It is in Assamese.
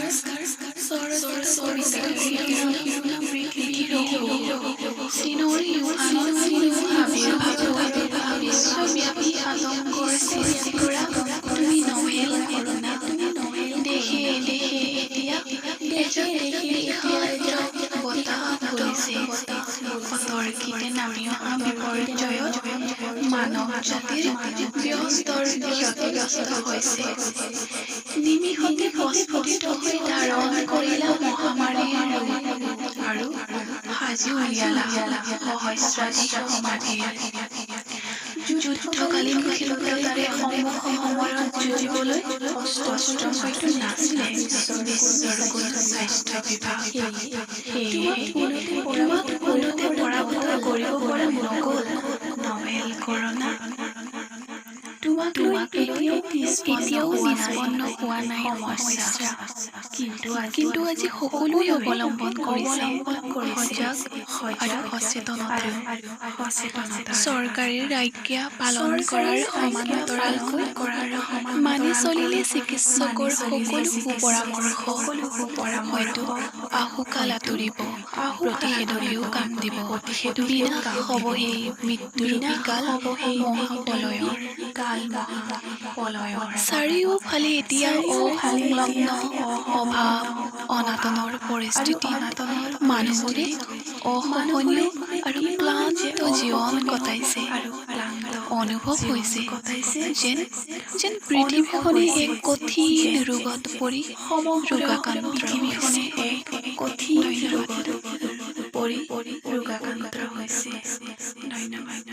নমস্কাৰ। চৰ্চিত কবিতাৰ শিৰোনাম পৃথিৱীৰ অসুখ। চীনৰ য়ুহানত আৱিৰ্ভাৱ হৈ বিশ্বব্যাপী আতংকৰ সৃষ্টি কৰা তুমি নভেল কৰোনা, দেশে দেশে এতিয়া এজাক বিষাক্ত বতাহ বলিছে। অতৰ্কিতে নামি অহা বিপৰ্যয়ত মানৱ জাতিৰ ব্যস্তৰ ক্ষতিগ্ৰস্ত হৈছে। নিমিষতে প্ৰস্ফুটিত হৈ ধাৰণ কৰিলা মহামাৰীৰ ৰূপ আৰু সাজি উলিয়ালা সহস্ৰাধিক সমাধিৰ। যুদ্ধকালীন ক্ষিপ্ৰতাৰে সম্মুখ সমৰত যুঁজিবলৈ অস্ত্ৰ হয়তো নাছিলে বিশ্বৰ কোনো স্বাস্থ্য বিভাগ। সেয়েহে তোমাক পোনতে পৰাভূত কৰিব পৰা নগ'ল নভেল কৰোনা। তোমাক লৈ এতিয়াও নিষ্পন্ন হোৱা নাই সমস্যা। কিন্তু আজি সকলোৱে অৱলম্বন কৰিছে সজাগ আৰু সচেতনতা। চৰকাৰীৰ আজ্ঞা পালন কৰাৰ সমান্তৰালকৈ মানি চলিলে চিকিৎসকৰ সকলো সুপৰামৰ্শ, হয়তো আহুকাল আঁতৰিব, প্ৰতিষেধকেও কাম দিব, বিনাশ হ'ব সেই মৃত্যুৰূপী কাল মহাপ্ৰলয়ৰ। চাৰিওফালে এতিয়া অসংলগ্ন অভাৱ অনাটনৰ পৰিস্থিতিত মানুহবোৰে অসহনীয় আৰু ক্লান্ত জীৱন কটাইছে। অনুভৱ হৈছে যেন পৃথিৱীখনে এক কঠিন ৰোগত পৰি ৰোগাক্ৰান্ত হৈছে। ধন্যবাদ। পৰি ৰোগাক্ৰান্ত হৈছে। ধন্যবাদ।